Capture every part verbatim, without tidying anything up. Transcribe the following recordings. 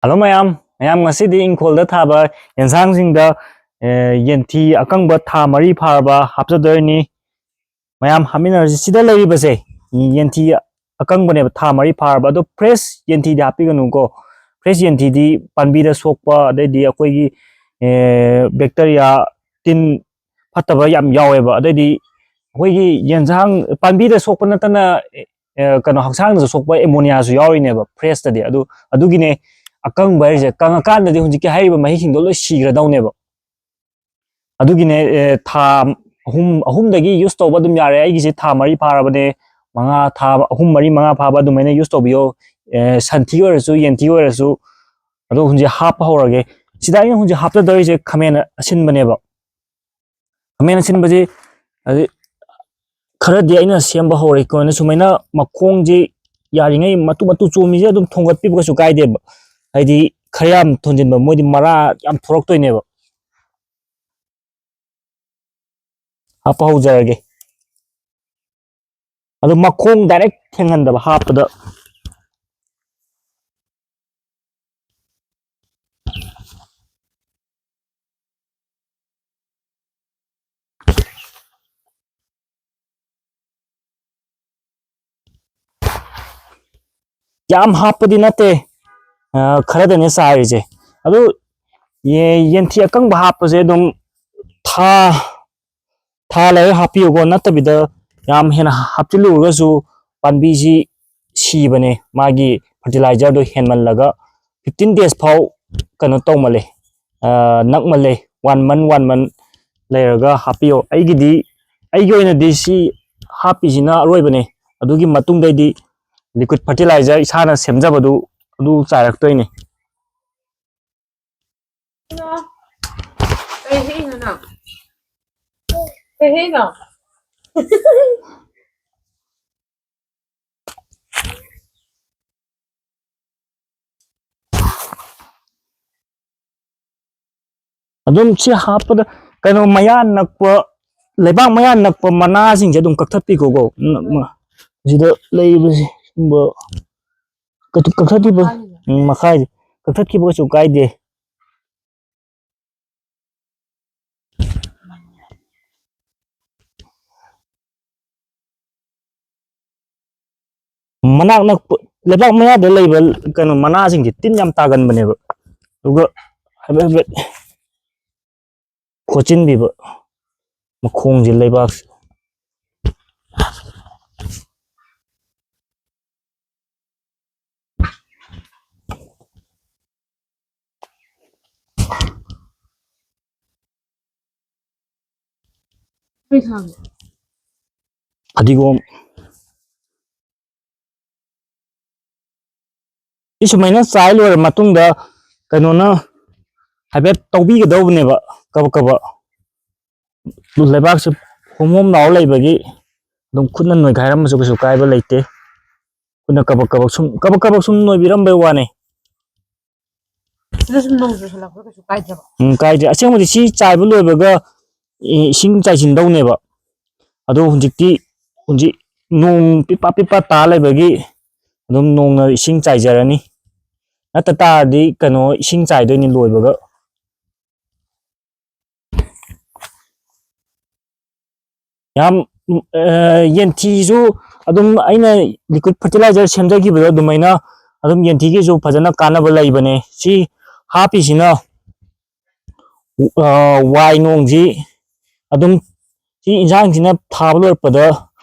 Hello ꯃꯌꯥꯝ, ꯃꯌꯥꯝ ꯉꯁꯤꯗꯤ ꯏꯪꯈꯣꯜꯗ ꯊꯥꯕ ꯌꯦꯟꯁꯥꯡꯁꯤꯡꯗ, ꯑꯦ, ꯌꯦꯟꯊꯤ ꯑꯀꯪꯕ ꯊꯥ ꯃꯔꯤ ꯐꯥꯔꯕ ꯍꯥꯞꯆꯗꯣꯏꯅꯤ꯫ ꯃꯌꯥꯝ ꯍꯥꯞꯃꯤꯟꯅꯔꯁꯤ꯫ ꯁꯤꯗ ꯂꯩꯔꯤꯕꯁꯦ ꯌꯦꯟꯊꯤ ꯑꯀꯪꯕꯅꯦꯕ, ꯊꯥ ꯃꯔꯤ ꯐꯥꯔꯕ꯫ ꯑꯗꯣ ꯐ꯭ꯔꯦꯁ ꯌꯦꯟꯊꯤꯗꯤ ꯍꯥꯞꯄꯤꯒꯅꯨꯀꯣ꯫ ꯐ꯭ꯔꯦꯁ ꯌꯦꯟꯊꯤꯗꯤ ꯄꯥꯝꯕꯤꯗ ꯁꯣꯛꯄ, ꯑꯗꯩꯗꯤ ꯑꯩꯈꯣꯏꯒꯤ, ꯑꯦ, ꯕꯦꯛꯇꯔꯤꯌꯥ, ꯇꯤꯟ ꯐꯠꯇꯕ ꯌꯥꯝ ꯌꯥꯎꯋꯦꯕ꯫ ꯑꯗꯩꯗꯤ ꯑꯩꯈꯣꯏꯒꯤ ꯌꯦꯟꯁꯥꯡ ꯄꯥꯝꯕꯤꯗ ꯁꯣꯛꯄ ꯅꯠꯇꯅ, ꯑꯦ, ꯀꯩꯅꯣ, ꯍꯛꯆꯥꯡꯗꯁꯨ ꯁꯣꯛꯄ ꯑꯦꯃꯣꯅꯤꯌꯥꯁꯨ ꯌꯥꯎꯔꯤꯅꯦꯕ ꯐ꯭ꯔꯦꯁꯇꯗꯤ꯫ ꯑꯗꯨ, ꯑꯗꯨꯒꯤꯅꯦ ꯑꯀꯪꯕ ꯍꯥꯏꯔꯤꯁꯦ꯫ ꯀꯪꯉꯀꯥꯟꯗꯗꯤ ꯍꯧꯖꯤꯛꯀꯤ ꯍꯥꯏꯔꯤꯕ ꯃꯍꯤꯛꯁꯤꯡꯗꯣ ꯂꯣꯏ ꯁꯤꯈ꯭ꯔꯗꯧꯅꯦꯕ꯫ ꯑꯗꯨꯒꯤꯅꯦ, ꯑꯦ, ꯊꯥ ꯑꯍꯨꯝ, ꯑꯍꯨꯝꯗꯒꯤ ꯌꯨꯁ ꯇꯧꯕ ꯑꯗꯨꯝ ꯌꯥꯔꯦ꯫ ꯑꯩꯒꯤꯁꯦ ꯊꯥ ꯃꯔꯤ ꯐꯥꯔꯕꯅꯦ꯫ ꯃꯉꯥ, ꯊꯥ ꯑꯍꯨꯝ, ꯃꯔꯤ, ꯃꯉꯥ ꯐꯥꯕ ꯑꯗꯨꯃꯥꯏꯅ ꯌꯨꯁ ꯇꯧꯕꯤꯌꯣ꯫ ꯑꯦ, ꯁꯟꯊꯤ ꯑꯣꯏꯔꯁꯨ, ꯌꯦꯟꯊꯤ ꯑꯣꯏꯔꯁꯨ꯫ ꯑꯗꯣ ꯍꯧꯖꯤꯛ ꯍꯥꯞꯄ ꯍꯧꯔꯒꯦ꯫ ꯁꯤꯗ ꯑꯩꯅ ꯍꯧꯖꯤꯛ ꯍꯥꯞꯆꯗꯧꯔꯤꯁꯦ ꯈꯥꯃꯦꯟ ꯑꯁꯤꯟꯕꯅꯦꯕ꯫ ꯈꯥꯃꯦꯟ ꯑꯁꯤꯟꯕꯁꯦ ꯍꯧꯖꯤꯛ ꯈꯔꯗꯤ ꯑꯩꯅ ꯁꯦꯝꯕ ꯍꯧꯔꯦ꯫ ꯀꯃꯥꯏꯅ, ꯁꯨꯃꯥꯏꯅ ꯃꯈꯣꯡꯁꯦ ꯌꯥꯔꯤꯉꯩ ꯃꯇꯨ ꯃꯇꯨ ꯆꯣꯝꯃꯤꯁꯦ ꯑꯗꯨꯝ ꯊꯣꯡꯒꯠꯄꯤꯕ ꯀꯩꯁꯨ ꯀꯥꯏꯗꯦꯕ꯫ ꯍꯥꯏꯗꯤ ꯈꯔ ꯌꯥꯝ ꯊꯣꯟꯖꯤꯟꯕ, ꯃꯣꯏꯗꯤ ꯃꯔꯥ ꯌꯥꯝ ꯊꯣꯔꯛꯇꯣꯏꯅꯦꯕ꯫ ꯍꯥꯞꯄ ꯍꯧꯖꯔꯒꯦ꯫ ꯑꯗꯣ ꯃꯈꯣꯡ ꯗꯥꯏꯔꯦꯛ ꯊꯦꯡꯍꯟꯗꯕ ꯍꯥꯞꯄꯗ꯫ ꯌꯥꯝ ꯍꯥꯞꯄꯗꯤ ꯅꯠꯇꯦ, ꯑ, ꯈꯔꯗꯅꯦ ꯆꯥꯏꯔꯤꯁꯦ꯫ ꯑꯗꯨ ꯌꯦ-, ꯌꯦꯟꯊꯤ ꯑꯀꯪꯕ ꯍꯥꯞꯄꯁꯦ ꯑꯗꯨꯝ ꯊꯥ, ꯊꯥ ꯂꯩꯔꯒ ꯍꯥꯞꯄꯤꯌꯨꯀꯣ꯫ ꯅꯠꯇꯕꯤꯗ ꯌꯥꯝ ꯍꯦꯟꯅ ꯍꯥꯞꯆꯤꯜꯂꯨꯔꯒꯁꯨ ꯄꯥꯝꯕꯤꯁꯤ ꯁꯤꯕꯅꯦ, ꯃꯥꯒꯤ ꯐꯔꯇꯤꯂꯥꯏꯖꯔꯗꯣ ꯍꯦꯟꯃꯜꯂꯒ꯫ ꯐꯤꯐꯇꯤꯟ ꯗꯦꯖ ꯐꯥꯎ ꯀꯩꯅꯣ ꯇꯧꯃꯜꯂꯦ, ꯑ, ꯅꯛꯃꯜꯂꯦ, ꯋꯥꯟ ꯃꯟ, ꯋꯥꯟ ꯃꯟ ꯂꯩꯔꯒ ꯍꯥꯞꯄꯤꯌꯣ꯫ ꯑꯩꯒꯤꯗꯤ, ꯑꯩꯒꯤ ꯑꯣꯏꯅꯗꯤ ꯁꯤ ꯍꯥꯞꯄꯤꯁꯤꯅ ꯑꯔꯣꯏꯕꯅꯦ꯫ ꯑꯗꯨꯒꯤ ꯃꯇꯨꯡꯗꯩꯗꯤ ꯂꯤꯀ꯭ꯋꯤꯠ ꯐꯔꯇꯤꯂꯥꯏꯖꯔ ꯏꯁꯥꯅ ꯁꯦꯝꯖꯕꯗꯨ, ꯑꯗꯨ ꯆꯥꯏꯔꯛꯇꯣꯏꯅꯦ꯫ ꯀꯩ ꯍꯦꯛꯏꯅꯣ ꯅꯪ? ꯀꯩ ꯍꯦꯛꯏꯅꯣ? ꯑꯗꯨꯝ ꯁꯤ ꯍꯥꯞꯄꯗ ꯀꯩꯅꯣ, ꯃꯌꯥ ꯅꯛꯄ, ꯂꯩꯕꯥꯛ ꯃꯌꯥ ꯅꯛꯄ ꯃꯅꯥꯁꯤꯡꯁꯦ ꯑꯗꯨꯝ ꯀꯛꯊꯠꯄꯤꯈꯣꯀꯣ꯫ ꯎꯝ, ꯎꯝ, ꯁꯤꯗ ꯂꯩꯕꯁꯦ, ꯁꯤꯒꯨꯝꯕ ꯀꯛꯊ-, ꯀꯛꯊꯠꯄꯤꯕ, ꯎꯝ, ꯃꯈꯥꯏꯁꯦ꯫ ꯀꯛꯊꯠꯈꯤꯕ ꯀꯩꯁꯨ ꯀꯥꯏꯗꯦ꯫ ꯃꯅꯥꯛ ꯅꯛꯄ, ꯂꯩꯕꯥꯛ ꯃꯌꯥꯗ ꯂꯩꯕ ꯀꯩꯅꯣ ꯃꯅꯥꯁꯤꯡꯁꯦ ꯇꯤꯟ ꯌꯥꯝ ꯇꯥꯒꯟꯕꯅꯦꯕ꯫ ꯑꯗꯨꯒ ꯍꯥꯏꯐꯦꯠ ꯍꯥꯏꯐꯦꯠ ꯈꯣꯠꯆꯤꯟꯕꯤꯕ ꯃꯈꯣꯡꯁꯦ ꯂꯩꯕꯥꯛꯁꯦ꯫ ꯐꯗꯤꯒꯣꯝ꯫ ꯁꯤ ꯁꯨꯃꯥꯏꯅ ꯆꯥꯏ ꯂꯣꯏꯔ ꯃꯇꯨꯡꯗ ꯀꯩꯅꯣꯅ ꯍꯥꯏꯐꯦꯠ ꯇꯧꯕꯤꯒꯗꯧꯕꯅꯦꯕ, ꯀꯕꯛ ꯀꯕꯛ꯫ ꯂꯩꯕꯥꯛꯁꯦ ꯍꯣꯝ ꯍꯣꯝ ꯂꯥꯎꯔ ꯂꯩꯕꯒꯤ ꯑꯗꯨꯝ ꯈꯨꯠꯅ ꯅꯣꯏꯒꯥꯏꯔꯝꯃꯁꯨ ꯀꯩꯁꯨ ꯀꯥꯏꯕ ꯂꯩꯇꯦ꯫ ꯈꯨꯠꯅ ꯀꯕꯛ ꯀꯕꯛ ꯁꯨꯝ, ꯀꯕꯛ ꯀꯕꯛ ꯁꯨꯝ ꯅꯣꯏꯕꯤꯔꯝꯕꯩ ꯋꯥꯅꯤ꯫ ꯑꯗꯨ ꯁꯨꯝ ꯅꯣꯡ ꯆꯨꯁꯜꯂꯛꯄꯗ ꯀꯩꯁꯨ ꯀꯥꯏꯗ꯭ꯔꯕ? ꯎꯝ, ꯀꯥꯏꯗ꯭ꯔꯦ꯫ ꯑꯁꯦꯡꯕꯗꯤ ꯁꯤ ꯆꯥꯏꯕ ꯂꯣꯏꯕꯒ ꯏ-, ꯏꯁꯤꯡ ꯆꯥꯏꯁꯤꯟꯗꯧꯅꯦꯕ꯫ ꯑꯗꯣ ꯍꯧꯖꯤꯛꯇꯤ, ꯍꯧꯖꯤꯛ ꯅꯣꯡ ꯄꯤꯠꯄ ꯄꯤꯠꯄ ꯇꯥ ꯂꯩꯕꯒꯤ ꯑꯗꯨꯝ ꯅꯣꯡꯅ ꯏꯁꯤꯡ ꯆꯥꯏꯖꯔꯅꯤ꯫ ꯅꯠꯇ ꯇꯥꯔꯗꯤ ꯀꯩꯅꯣ ꯏꯁꯤꯡ ꯆꯥꯏꯗꯣꯏꯅꯤ ꯂꯣꯏꯕꯒ꯫ ꯌꯥꯝ, ꯑ, ꯌꯦꯟꯊꯤꯁꯨ ꯑꯗꯨꯝ ꯑꯩꯅ liquid fertilizer ꯁꯦꯝꯖꯈꯤꯕꯗꯣ ꯑꯗꯨꯃꯥꯏꯅ ꯑꯗꯨꯝ ꯌꯦꯟꯊꯤꯒꯤꯁꯨ ꯐꯖꯅ ꯀꯥꯟꯅꯕ ꯂꯩꯕꯅꯦ꯫ ꯁꯤ ꯍꯥꯞꯄꯤꯁꯤꯅ, ꯑ, ꯋꯥꯏ ꯅꯣꯡꯁꯤ ꯑꯗꯨꯝ ꯁꯤ ꯏꯟꯁꯥꯡꯁꯤꯅ ꯊꯥꯕ ꯂꯣꯏꯔꯛꯄꯗ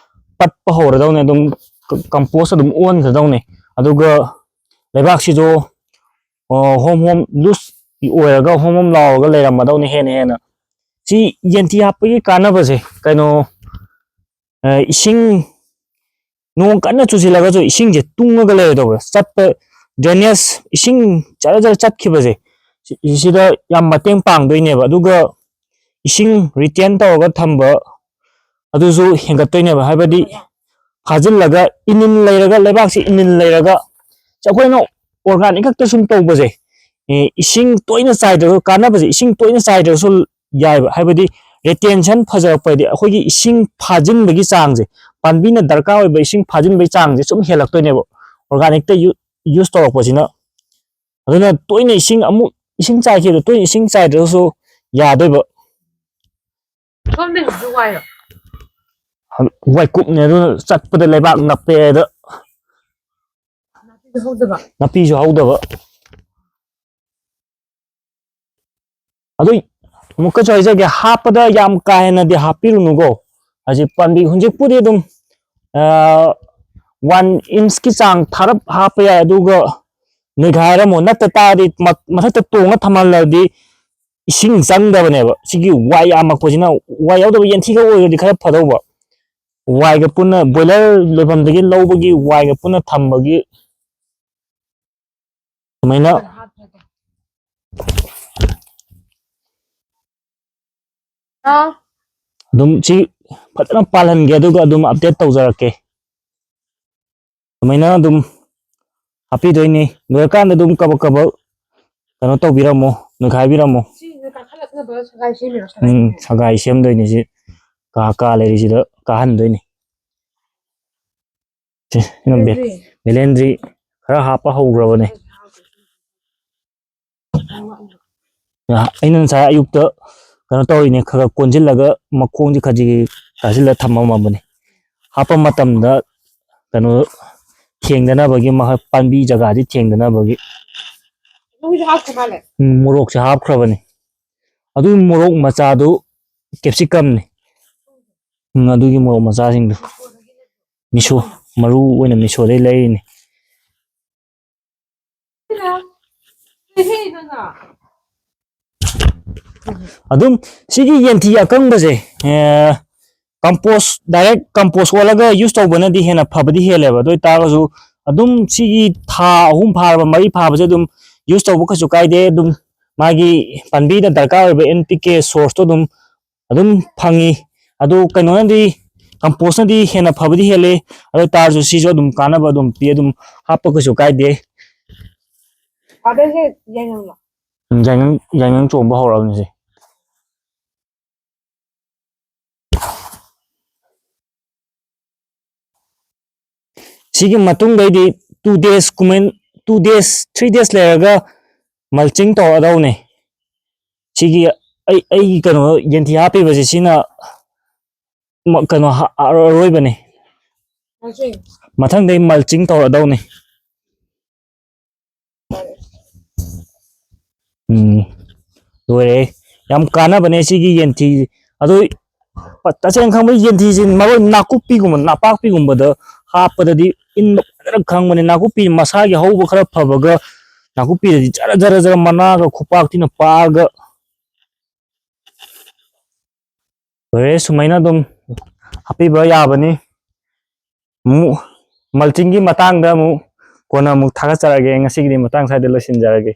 ꯄꯠꯄ ꯍꯧꯔꯗꯧꯅꯦ, ꯑꯗꯨꯝ ꯀ-, compost ꯑꯗꯨꯝ ꯑꯣꯟꯈ꯭ꯔꯗꯧꯅꯦ꯫ ꯑꯗꯨꯒ ꯂꯩꯕꯥꯛꯁꯤꯁꯨ, ꯑ, ꯍꯣꯝ ꯍꯣꯝ loose ꯑꯣꯏꯔꯒ ꯍꯣꯝ ꯍꯣꯝ ꯂꯥꯎꯔꯒ ꯂꯩꯔꯝꯃꯗꯧꯅꯦ ꯍꯦꯟꯅ ꯍꯦꯟꯅ꯫ ꯁꯤ ꯌꯦꯟꯊꯤ ꯍꯥꯞꯄꯒꯤ ꯀꯥꯟꯅꯕꯁꯦ ꯀꯩꯅꯣ, ꯑ, ꯏꯁꯤꯡ ꯅꯣꯡ ꯀꯟꯅ ꯆꯨꯁꯤꯜꯂꯒꯁꯨ ꯏꯁꯤꯡꯁꯦ ꯇꯨꯡꯉꯒ ꯂꯩꯔꯗꯧꯕ, ꯆꯠꯄ drainage ꯏꯁꯤꯡ ꯖꯔ ꯖꯔ ꯆꯠꯈꯤꯕꯁꯦ, ꯁꯤ-, ꯁꯤꯗ ꯌꯥꯝ ꯃꯇꯦꯡ ꯄꯥꯡꯗꯣꯏꯅꯦꯕ꯫ ꯑꯗꯨꯒ ꯏꯁꯤꯡ retain ꯇꯧꯔꯒ ꯊꯝꯕ ꯑꯗꯨꯁꯨ ꯍꯦꯟꯒꯠꯇꯣꯏꯅꯦꯕ꯫ ꯍꯥꯏꯕꯗꯤ ꯐꯥꯖꯤꯜꯂꯒ ꯏꯅꯤꯜ ꯂꯩꯔꯒ, ꯂꯩꯕꯥꯛꯁꯤ ꯏꯅꯤꯜ ꯂꯩꯔꯒ, ꯑꯩꯈꯣꯏꯅ organic ꯈꯛꯇ ꯁꯨꯝ ꯇꯧꯕꯁꯦ, ꯑꯦ, ꯏꯁꯤꯡ ꯇꯣꯏꯅ ꯆꯥꯏꯗ꯭ꯔꯁꯨ, ꯀꯥꯟꯅꯕꯁꯦ ꯏꯁꯤꯡ ꯇꯣꯏꯅ ꯆꯥꯏꯗ꯭ꯔꯁꯨ ꯌꯥꯏꯕ꯫ ꯍꯥꯏꯕꯗꯤ retention ꯐꯖꯔꯛꯄ ꯍꯥꯏꯗꯤ ꯑꯩꯈꯣꯏꯒꯤ ꯏꯁꯤꯡ ꯐꯥꯖꯤꯟꯕꯒꯤ ꯆꯥꯡꯁꯦ, ꯄꯥꯝꯕꯤꯅ ꯗꯔꯀꯥꯔ ꯑꯣꯏꯕ ꯏꯁꯤꯡ ꯐꯥꯖꯤꯟꯕꯒꯤ ꯆꯥꯡꯁꯦ ꯁꯨꯝ ꯍꯦꯜꯂꯛꯇꯣꯏꯅꯦꯕ organic ꯇ use ꯇꯧꯔꯛꯄꯁꯤꯅ꯫ ꯑꯗꯨꯅ ꯇꯣꯏꯅ ꯏꯁꯤꯡ ꯑꯃꯨꯛ, ꯏꯁꯤꯡ ꯆꯥꯏꯈꯤꯕꯗꯣ, ꯇꯣꯏꯅ ꯏꯁꯤꯡ ꯆꯥꯏꯗ꯭ꯔꯒꯁꯨ ꯌꯥꯗꯣꯏꯕ꯫ ꯁꯣꯝꯗꯒꯤꯁꯨ ꯋꯥꯏꯔꯣ? ꯋꯥꯏꯀꯨꯞꯅꯦ, ꯑꯗꯨꯅ ꯆꯠꯄꯗ ꯂꯩꯕꯥꯛ ꯅꯞꯄꯦ ꯑꯗ꯫ ꯅꯥꯄꯤꯁꯨ ꯍꯧꯗꯕ꯫ ꯅꯥꯄꯤꯁꯨ ꯍꯧꯗꯕ꯫ ꯑꯗꯨ ꯑꯃꯨꯛꯀꯁꯨ ꯍꯥꯏꯖꯒꯦ, ꯍꯥꯞꯄꯗ ꯌꯥꯝ ꯀꯥ ꯍꯦꯟꯅꯗꯤ ꯍꯥꯞꯄꯤꯔꯨꯅꯨꯀꯣ꯫ ꯍꯧꯖꯤꯛ ꯄꯥꯝꯕꯤ ꯍꯧꯖꯤꯛꯄꯨꯗꯤ ꯑꯗꯨꯝ, ꯑ, ꯋꯥꯟ ꯏꯟꯁꯀꯤ ꯆꯥꯡ ꯊꯥꯔꯞ ꯍꯥꯞꯄ ꯌꯥꯏ, ꯑꯗꯨꯒ ꯅꯣꯏꯈꯥꯏꯔꯝꯃꯣ꯫ ꯅꯠꯇ ꯇꯥꯔꯗꯤ ꯃ-, ꯃꯊꯛꯇ ꯇꯣꯡꯉ ꯊꯝꯍꯜꯂꯗꯤ ꯏꯁꯤꯡ ꯆꯪꯗꯕꯅꯦꯕ꯫ ꯁꯤꯒꯤ ꯋꯥꯏ ꯌꯥꯝꯃꯛꯄꯁꯤꯅ, ꯋꯥꯏ ꯌꯥꯎꯗꯕ ꯌꯦꯟꯊꯤꯈꯛ ꯑꯣꯏꯔꯗꯤ ꯈꯔ ꯐꯗꯧꯕ꯫ ꯋꯥꯏꯒ ꯄꯨꯟꯅ, ꯕꯣꯏꯂꯔ ꯂꯣꯏꯐꯝꯗꯒꯤ ꯂꯧꯕꯒꯤ ꯋꯥꯏꯒ ꯄꯨꯟꯅ ꯊꯝꯕꯒꯤ ꯁꯨꯃꯥꯏꯅ ꯑꯥ꯫ ꯑꯗꯨꯝ ꯁꯤ ꯐꯖꯅ ꯄꯥꯜꯍꯟꯒꯦ, ꯑꯗꯨꯒ ꯑꯗꯨꯝ ꯑꯞꯗꯦꯠ ꯇꯧꯖꯔꯛꯀꯦ꯫ ꯁꯨꯃꯥꯏꯅ ꯑꯗꯨꯝ ꯍꯥꯞꯄꯤꯗꯣꯏꯅꯤ꯫ ꯂꯣꯏꯔꯀꯥꯟꯗ ꯑꯗꯨꯝ ꯀꯕꯛ ꯀꯕꯛ ꯀꯩꯅꯣ ꯇꯧꯕꯤꯔꯝꯃꯣ, ꯅꯣꯏꯈꯥꯏꯕꯤꯔꯝꯃꯣ꯫ ꯁꯤꯁꯤꯅ ꯀꯥꯈꯠꯂꯛꯅꯕ ꯁꯒꯥꯏ ꯁꯦꯝꯃꯤꯔꯣ? ꯁꯒꯥꯏ ꯎꯝ, ꯁꯦꯝꯃꯤꯔꯣ? ꯁꯒꯥꯏ ꯁꯦꯝꯗꯣꯏꯅꯤ꯫ ꯁꯤ ꯀꯥ, ꯀꯥ ꯂꯩꯔꯤꯁꯤꯗ ꯀꯥꯍꯟꯗꯣꯏꯅꯤ꯫ ꯁꯤ, ꯁꯤꯅ ꯕꯦ-, ꯕꯦꯂꯦꯟꯗ꯭ꯔꯤ꯫ ꯕꯦꯂꯦꯟꯗ꯭ꯔꯤ ꯈꯔ ꯍꯥꯞꯄ ꯍꯧꯈ꯭ꯔꯕꯅꯦ꯫ ꯑ, ꯑꯩꯅ ꯉꯁꯥꯏ ꯑꯌꯨꯛꯇ ꯀꯩꯅꯣ ꯇꯧꯔꯤꯅꯦ, ꯈꯔ ꯈꯔ ꯀꯣꯟꯁꯤꯜꯂꯒ ꯃꯈꯣꯡꯁꯦ ꯈꯖꯤꯛ ꯇꯥꯁꯤꯜꯂ ꯊꯝꯃꯝꯃꯕꯅꯦ꯫ ꯍꯥꯞꯄ ꯃꯇꯝꯗ ꯀꯩꯅꯣ ꯊꯦꯡꯗꯅꯕꯒꯤ, ꯃꯍꯥꯛ ꯄꯥꯝꯕꯤ ꯖꯒꯥꯁꯤ ꯊꯦꯡꯗꯅꯕꯒꯤ꯫ ꯃꯣꯔꯣꯛꯁꯨ ꯍꯥꯞꯈ꯭ꯔ ꯃꯥꯜꯂꯦ꯫ ꯎꯝ, ꯃꯣꯔꯣꯛꯁꯦ ꯍꯥꯞꯈ꯭ꯔꯕꯅꯤ꯫ ꯑꯗꯨ ꯃꯣꯔꯣꯛ ꯃꯆꯥꯗꯨ ꯀꯦꯞꯁꯤꯀꯝꯅꯤ꯫ ꯎꯝ, ꯑꯗꯨꯒꯤ ꯃꯣꯔꯣꯛ ꯃꯆꯥꯁꯤꯡꯗꯨ꯫ ꯃꯤꯁꯣ, ꯃꯔꯨ ꯑꯣꯏꯅ ꯃꯤꯁꯣꯗꯩ ꯂꯩꯔꯤꯅꯤ꯫ ꯑꯗꯨꯝ ꯁꯤꯒꯤ ꯌꯦꯟꯊꯤ ꯑꯀꯪꯕꯁꯦ, ꯑꯦ, ꯀꯝꯄꯣꯁ, ꯗꯥꯏꯔꯦꯛ ꯀꯝꯄꯣꯁ ꯑꯣꯜꯂꯒ ꯌꯨꯁ ꯇꯧꯕꯅꯗꯤ ꯍꯦꯟꯅ ꯐꯕꯗꯤ ꯍꯦꯜꯂꯦꯕ꯫ ꯑꯗꯨ ꯑꯣꯏꯇꯥꯔꯒꯁꯨ ꯑꯗꯨꯝ ꯁꯤꯒꯤ ꯊꯥ ꯑꯍꯨꯝ ꯐꯥꯔꯕ, ꯃꯔꯤ ꯐꯥꯕꯁꯦ ꯑꯗꯨꯝ ꯌꯨꯁ ꯇꯧꯕ ꯀꯩꯁꯨ ꯀꯥꯏꯗꯦ꯫ ꯑꯗꯨꯝ ꯃꯥꯒꯤ ꯄꯥꯝꯕꯤꯗ ꯗꯔꯀꯥꯔ ꯑꯣꯏꯕ ꯑꯦꯟ ꯄꯤ ꯀꯦ ꯁꯣꯔꯁꯇꯣ ꯑꯗꯨꯝ, ꯑꯗꯨꯝ ꯐꯪꯉꯤ꯫ ꯑꯗꯨ ꯀꯩꯅꯣꯅꯗꯤ, ꯀꯝꯄꯣꯁꯅꯗꯤ ꯍꯦꯟꯅ ꯐꯕꯗꯤ ꯍꯦꯜꯂꯦ꯫ ꯑꯗꯨ ꯑꯣꯏ ꯇꯥꯔꯁꯨ ꯁꯤꯁꯨ ꯑꯗꯨꯝ ꯀꯥꯟꯅꯕ ꯑꯗꯨꯝ ꯄꯤ, ꯑꯗꯨꯝ ꯍꯥꯞꯄ ꯀꯩꯁꯨ ꯀꯥꯏꯗꯦ꯫ ꯑꯗꯩꯁꯦ ꯌꯥꯏꯉꯪꯂꯣ? ꯎꯝ, ꯌꯥꯏꯉꯪ, ꯌꯥꯏꯉꯪ ꯆꯣꯡꯕ ꯍꯧꯔꯛꯑꯕꯅꯤ ꯁꯤ꯫ ꯁꯤꯒꯤ ꯃꯇꯨꯡꯗꯩꯗꯤ two days ꯀꯨꯝꯍꯩ, two days, three days ꯂꯩꯔꯒ mulching ꯇꯧꯔꯗꯧꯅꯦ꯫ ꯁꯤꯒꯤ ꯑꯩ ꯑꯩꯒꯤ ꯀꯩꯅꯣ ꯌꯦꯟꯊꯤ ꯍꯥꯞꯄꯤꯕꯁꯦ ꯁꯤꯅ ꯃ- ꯀꯩꯅꯣ ꯍꯥ- ꯑꯔꯣꯏꯕꯅꯦ꯫ ꯃꯊꯪꯗꯩ mulching ꯇꯧꯔꯗꯧꯅꯦ꯫ ꯎꯝ, ꯂꯣꯏꯔꯦ꯫ ꯌꯥꯝ ꯀꯥꯟꯅꯕꯅꯦ ꯁꯤꯒꯤ ꯌꯦꯟꯊꯤ꯫ ꯑꯗꯨ ꯇꯁꯦꯡꯅ ꯈꯪꯕ ꯌꯦꯟꯊꯤꯁꯤ ꯃꯔꯣꯏ ꯅꯥꯀꯨꯞꯄꯤꯒꯨꯝꯕ ꯅꯥꯄꯥꯛꯄꯤꯒꯨꯝꯕꯗ ꯍꯥꯞꯄꯗꯗꯤ ꯏꯟꯕ ꯐꯖꯅ ꯈꯪꯕꯅꯦ꯫ ꯅꯥꯀꯨꯞꯄꯤ ꯃꯁꯥꯒꯤ ꯍꯧꯕ ꯈꯔ ꯐꯕꯒ ꯅꯥꯀꯨꯞꯄꯤꯗꯗꯤ ꯖꯔ ꯖꯔ ꯖꯔ ꯃꯅꯥꯒ ꯈꯨꯄꯥꯛ ꯊꯤꯅ ꯄꯥꯛꯑꯒ ꯂꯣꯏꯔꯦ꯫ ꯁꯨꯃꯥꯏꯅ ꯑꯗꯨꯝ ꯍꯥꯞꯄꯤꯕ ꯌꯥꯕꯅꯤ꯫ ꯑꯃꯨꯛ mulchingꯒꯤ ꯃꯇꯥꯡꯗ ꯑꯃꯨꯛ ꯀꯣꯟꯅ ꯑꯃꯨꯛ ꯊꯥꯒꯠꯆꯔꯛꯑꯒꯦ꯫ ꯉꯁꯤꯒꯤꯗꯤ ꯃꯇꯥꯡ ꯁ꯭ꯋꯥꯏꯗ ꯂꯣꯏꯁꯤꯟꯖꯔꯒꯦ꯫